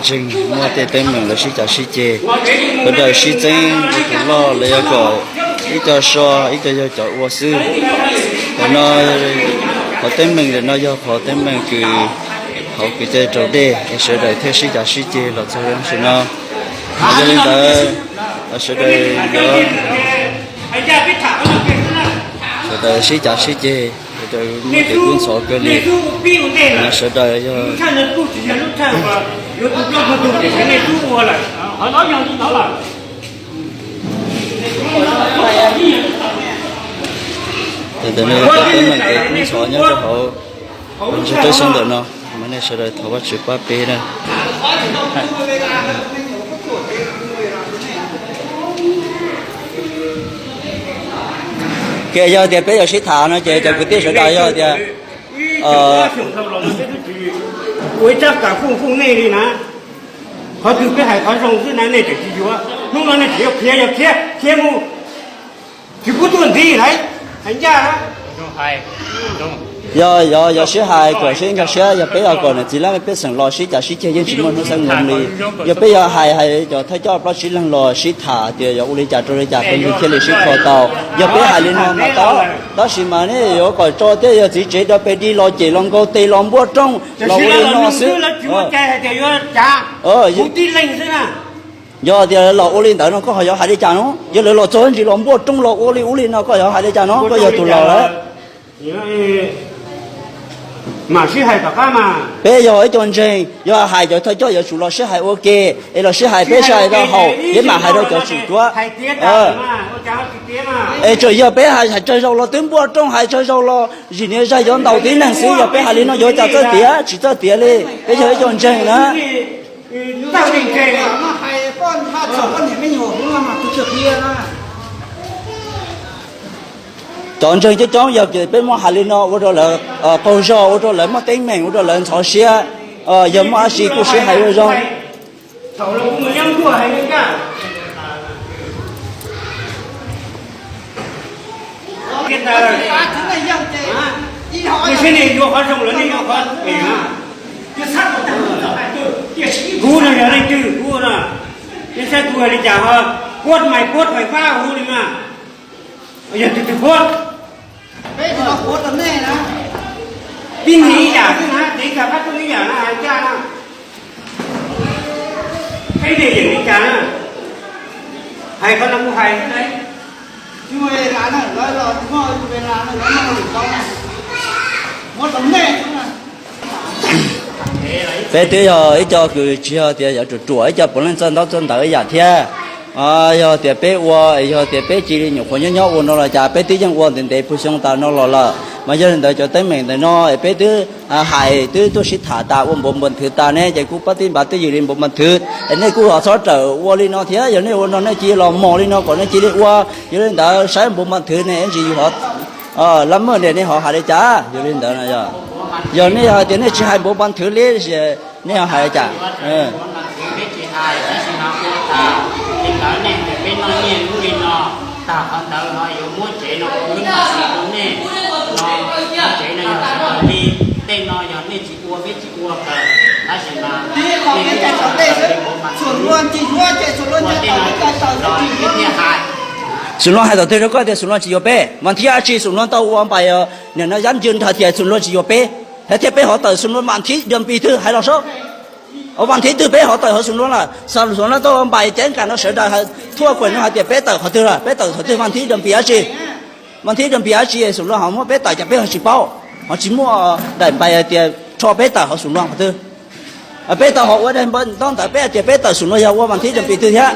ntseeg, muaj tej teeb meem lawv sib cav sib ceg, sawv daws sib txeeb ua tus loj los yog kom ib co so ib co yog cov ua xwb. Qhov no, qhov teeb meem ntawm no yog qhov teeb meem kws hauv kwv tij raus dej es sawv daws thiaj sib cav sib ceg los txog tam sim no. Yog li ntawd, sawv daws yuav, sawv daws sib cav sib ceg, sawv daws muaj kev kub ntxhov kawg li. Sawv daws yog ntawm no yog cov teeb meem kev kub ntxhov nyob rau hauv ntsag teb xyoo ntawm no, mas nej sawv daws thov Vajtswv pab peb na. Ces yog tias peb yuav sib tham no ces cov kwv tij sawv daws yog tias ua ib tsab kam fooj fooj nej li na. Qhov twg peb hais qhov zoo xwb na nej tseem tsis yuav, hnub no nej tseem yuav khiav, yog khiav khiav mus, tsis pub tuaj ntxiv lawm, hais ncaj. Yog, yog, yog sib hais kom sib nkag siab, yog peb yog kom niam txiv laj mej pej xeem los sib cav sib ceg yeej tsis muaj hnub xeeb loo li. Yog peb yog hais, hais cov thawj coj plaub tsib leeg los sib tham tias yog ua li cas rau li cas peb thiaj li sib kho tau. Yog peb hais li no mas tau, tab sis mas nej yuav kom tso tej yog txiv tsev rau pem di los cem los nkaug tes los npuaj rooj los ua li no xwb. Yog tias los ua li ntawd no koj ho yuav hais li cas no? Yog lawv los txog ntsis los npuaj rooj los ua li ub li no koj yuav hais li cas no? Koj yog tus laus lawm. Peb yog ib co ntseeg, yog hais cov thawj coj yuav tsum los sib hais ua ke, es los sib hais peb sib hais rau haum, peb mam hais rau cov tswm cuab. Es tseem yog peb hais tsawg zaus los twb npuaj rooj, hais tsawg zaus los zim niag zag yuav ntaus tib neeg xwb, yog peb hais li no yuav cas txawj tiav? Tsis txawj tiav li, peb yog ib co ntseeg na. Cov ntseeg coob coob yog peb muab hais li no ua rau lawv qaug zog, ua rau lawv muaj teeb meem, ua rau lawv ntxhov siab. Yog muaj dab tsi kuj sib hais ua zoo. Kuv no yog leej twg kuv no? Nej saib kuv hais li cas ho? Puab mais puab fais fab hu li mas, yog tus twg puab? Tib neeg ib yam xwb na, txiv kawg pab tug ib yam na, hais ncaj na. Peb ne yeem li cas na? Hais qhov no kuv hais xwb. Peb twb yog ib co kws tsis yog tias yuav ruam ruam ib co puav leej txawj ntaub txawj ntawv ib yam thiab. Yog tias peb ua, yog tias peb cia li nyuam qhuav nyob nyob ua no los cas peb twb yeej ua ntev ntev puag xyoo tas no los lawm. Mas yog li ntawd cov teeb meem ntawm no es peb twb hais twb tuaj sib tham tas ua npav npas thwv tas ne, ces kuj pab tib npav twj ywm li npav npas thwv es nej kuj ho txhob rawm ua li no thiab. Yog nej ua no nej cia li los mos li no kom nej cia li ua. Yog li ntawd saib npav npas thwv ne ntsis yus ho lab maj ne nej ho hais li cas? Yog li ntawd, yog nej hais tias nej tsis hais npav npas thwv li, nej ho hais li cas? Xum Luag hais tom twg rau koj tias Xum Luag tsis yuav peb? Vas thib dab tsi Xum Luag tau ua npais, nim no yab ncw nrhawv tias Xum Luag tsis yuav peb, hais thiab peb hov tawm Xum Luag vas thib dua npis twg hais los sub. Vas thib twg peb hov tawm hov Xum Luag lawm? Xum Luag tau ua npais ceeb kam no sawv daws thuaj kuam no hais tias peb tawm qhov twg lawm, peb tawm qhov twg, vas thib dua npis dab tsi? Vas thib dua npis dab tsi Xum Luag ho muab peb tawm cas peb ho tsis paub, ho tsis muaj daim npais hais tias rho peb tawm hov Xum Luag qhov twg? Peb tau ho ua daim npais ntaub ntawv peb hais tias peb tawm Xum Luag yog ua vas thib dua npis twg thiab?